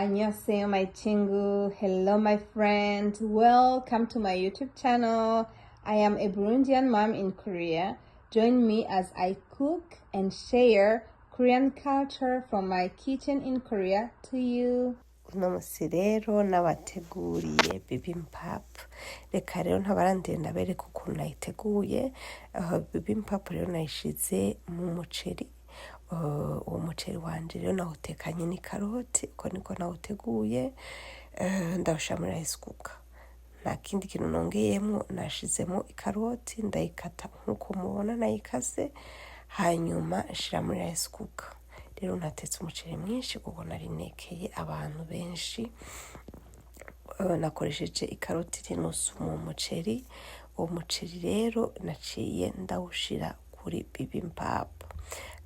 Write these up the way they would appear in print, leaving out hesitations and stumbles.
안녕하세요, my 친구. Hello, my friend. Welcome to my YouTube channel. I am a Burundian mom in Korea. Join me as I cook and share Korean culture from my kitchen in Korea to you. Uno musi rero nabateguriye bibimbap. Reka rero ntabarandire, ndabereka ukuntu nayiteguye. Bibimbap rero nayishize mu muceri. Uwo muceri wanje rero nawutekanye n'ikaroti, uko niko nawuteguye. Ndawushira muri rice cooker, nta kindi kintu nongeyemwo. Nashizemo ikaroti, ndayikata nkuko mubona nayikase, hanyuma nshira muri rice cooker. Rero natetse umuceri mwinshi kuko nari nekeye abantu benshi. Nakoresheje ikaroti n'inusu mu muceri. Uwo muceri rero naciye ndawushira kuri bibimbap.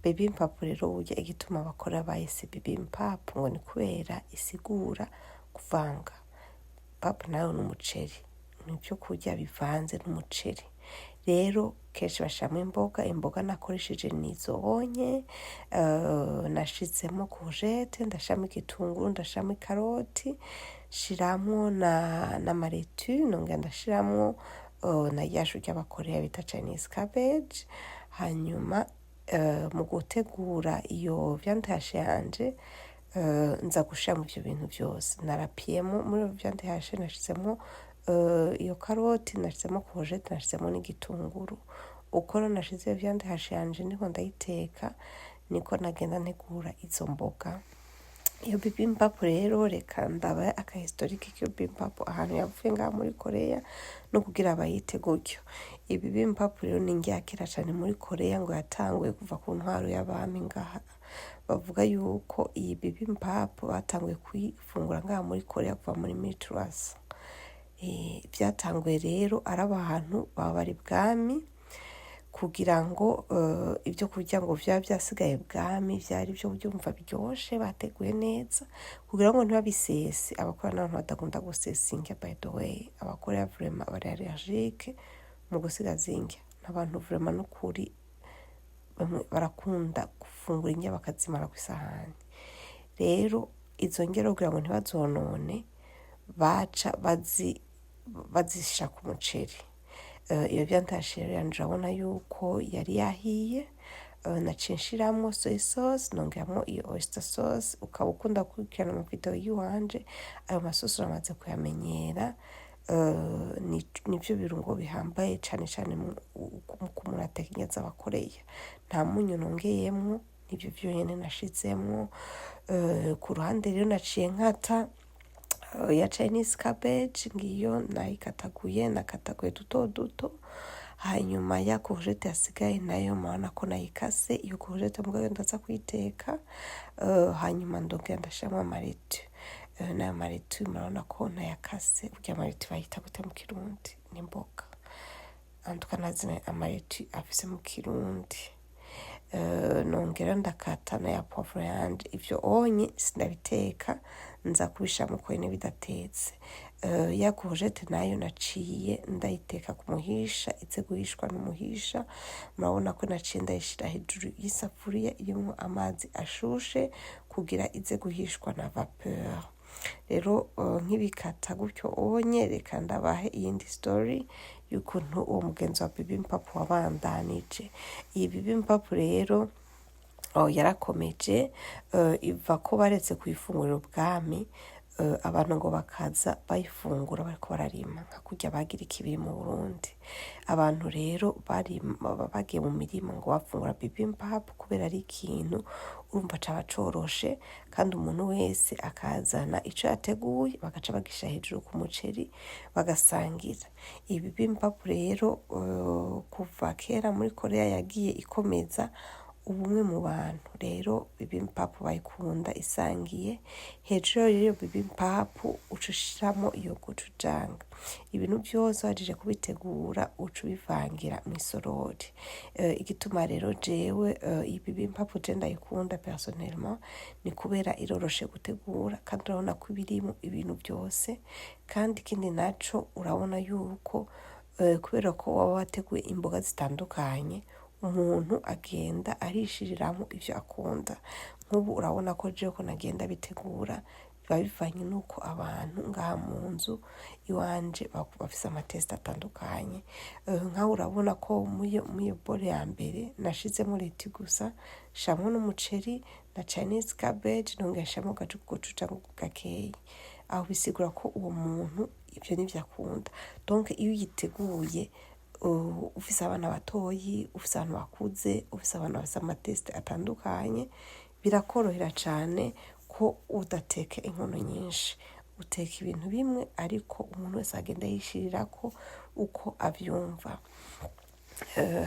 Bibimbap rero, burya igituma bakora bayise bibimbap ngo ni kubera isigura kuvanga. Bap nayo ni umuceri, ni ibyo kurya bivanze n'umuceri. Rero kenshi bashiramo imboga. Imboga nakoresheje nizo onye. Nashizemo courgette, ndashiramo igitunguru, ndashiramo ikaroti, shiramwo na laitue, nongera ndashiramwo na rya shu ry'Abakoreya bita Chinese cabbage. Hanyuma mu gutegura iyo viande hachée yanje, nza gushiramo ivyo bintu vyose narapiyemo muri iyo viande hachée. Nashizemo iyo karoti, nashizemo courgette, nashizemo n'igitunguru. Uko rero nashize iyo viande hachée yanje ndiko ndayiteka, niko nagenda ntegura izo mboga. Iyo bibimbap rero, reka ndaba aka historique k'iyo bibimbap, ahantu yavuye ngaha muri Korea no kugira bayite gutyo. Iyi bibimbap rero ni indyakera cane muri Korea, ngo yatanguye kuva ku ntwaro y'abami ngaha. Bavuga yuko iyi bibimbap batanguye kuyifungura ngaha muri Korea kuva muri 1300. Vyatanguye rero ari abantu baba bari bwami, kugira ngo ibyo kurya ngo vyaba vyasigaye bwami, vyari byo byumva biryoshe, bateguye neza, kugira ngo ntibabisese. Abakora n'abantu badakunda gusesa indya. By the way, abakora vraiment bari allergique mu gusigaza indya, n'abantu vraiment n'ukuri bamwe barakunda gufungura indya bakazimara ku isahani. Rero izo ngero, kugira ngo ntibazonone, baca bazishira ku muceri. Iyo viande hachée rero yanje, urabona yuko yari yahiye. Naciye nshiramwo soy sauce, nongeramwo iyo oyster sauce. Ukaba ukunda gukurikirana amavideo yiwanje, ayo masosi uramaze kuyamenyera. Nivyo birungo bihambaye cane cane ku muntu ateka indya z'Abakoreya. Nta munyu nongeyemwo, nivyo vyonyene nashizemwo. Ku ruhande rero naciye nkata ya Chinese cabbage, ngiyo nayikataguye, nakataguye duto duto. Hanyuma ya courgette yasigaye nayo murabona ko nayikase. Iyo courgette mugabo ndaza kuyiteka. Hanyuma ndongera ndashiramwo ama laitue. N'ayo ma laitue murabona ko nayakase. Burya ama laitue bayita gute mu Kirundi? N'imboga antuka nazina ama laitue afise mu Kirundi. Nongera ndakata na ya poivron yanje. Ivyo onye sindabiteka, nza kubishiramo uko nyene bidatetse. Ya courgette nayo naciye ndayiteka ku muhisha, ize guhishwa n'umuhisha. Murabona ko naciye ndayishira hejuru y'isafuriya irimwo amazi ashushe kugira ize guhishwa na vapeur. Rero nk'ibikata gutyo onye, reka ndabahe iyindi story y'ukuntu uwo mugenzi wa bibimbap wabandanije. Iyi bibimbap rero, oh, yarakomeje. Iva ko baretse kuyifungurira ubwami, abantu ngo bakaza bayifungura bariko bararima, nka kurya bagira ikibiri mu Burundi. Abantu rero bari bagiye mu mirima ngo bafungura bibimbap, kubera ari ikintu urumva caba coroshe, kandi umuntu wese akazana ico yateguye, bagaca bagishira hejuru ku muceri, bagasangira. Iyi bibimbap rero, kuva kera muri Korea yagiye ikomeza ubumwe mu bantu. Rero bibimbap bayikunda isangiye. Hejuru y'iyo bibimbap uca ushiramo iyo gochujang. Ibintu vyose wahejeje kubitegura, uca ubivangira mw'isorori. Igituma rero jewe iyi bibimbap je ndayikunda personnellement ni kubera iroroshe gutegura, kandi urabona ko ibirimo ibintu vyose. Kandi ikindi naco, urabona yuko kubera ko waba wateguye imboga zitandukanye, umuntu agenda arishiriramwo ivyo akunda. Nk'ubu urabona ko jewe ko nagenda bitegura biba Biba bivanye n'uko abantu ngaha mu nzu iwanje bafise ama taste atandukanye. Nkaho urabona ko muri iyo bol ya mbere nashizemo laitue gusa, nshiramwo n'umuceri na Chinese cabbage, nongera nshiramo gochujang gakeyi. Aho bisigura ko uwo muntu ivyo nivyo akunda. Donc iyo uyiteguye ufise abana batoyi, ufise abantu bakuze, ufise abantu bafise ama taste atandukanye, birakorohera cane ko udateka inkono nyinshi. Uteka ibintu bimwe, ariko umuntu wese agenda yishirirako uko avyumva.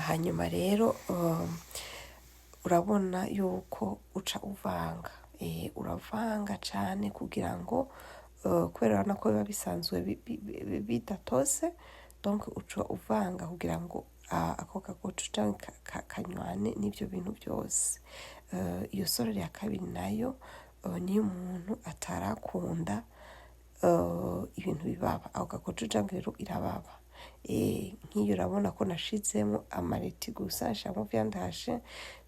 Hanyuma rero urabona yuko uca uvanga, uravanga cane kugira ngo kubera urabona ko biba bisanzwe bidatose, donc uca uvanga kugira ngo ako ka gochujang kanywane n'ivyo bintu vyose. Iyo sorori ya kabiri nayo niyo umuntu atarakunda ibintu bibaba. Ako ka gochujang rero irababa. Nk'iyo urabona ko nashizemo ama laitue gusa, nshiramo viande hachée,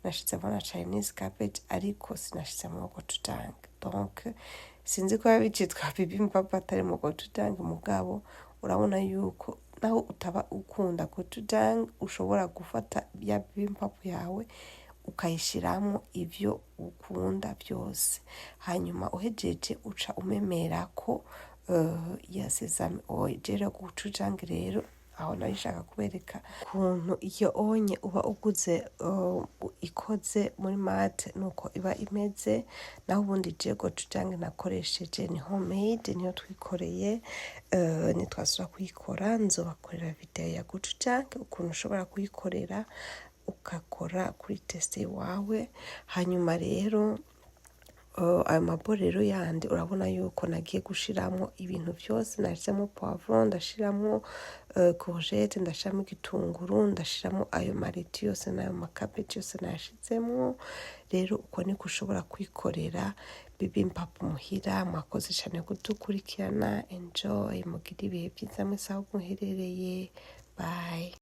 nashizemo na Chinese cabbage, ariko sinashizemo gochujang. Donc sinzi ko biba bicitwa bibimbap atarimo gochujang, mugabo urabona yuko naho utaba ukunda gochujang ushobora gufata ya bibimbap yawe ukayishiramwo ivyo ukunda vyose. Hanyuma uhejeje uca umemerako ya sesame oil. Rero gochujang rero aho nari nshaka kubereka ukuntu iyo onye uba uguze ikoze muri mate nuko iba imeze. Naho ubundi je gochujang nakoresheje ni homemade, niyo twikoreye. Nitwasubira kuyikora nzobakorera video ya gochujang, ukuntu ushobora kuyikorera ukakora kuri taste iwawe. Hanyuma rero ayo ma bol rero yandi urabona yuko nagiye gushiramwo ibintu vyose. Nashizemo poivron, ndashiramwo courgette, ndashiramo igitunguru, ndashiramo ayo ma laitue yose n'ayo ma cabbage yose nayashizemwo. Rero uko niko ushobora kwikorera bibimbap muhira. Mwakoze cane kudukurikirana. Enjoy, mugire ibihe vyiza mwese aho muherereye. Bye.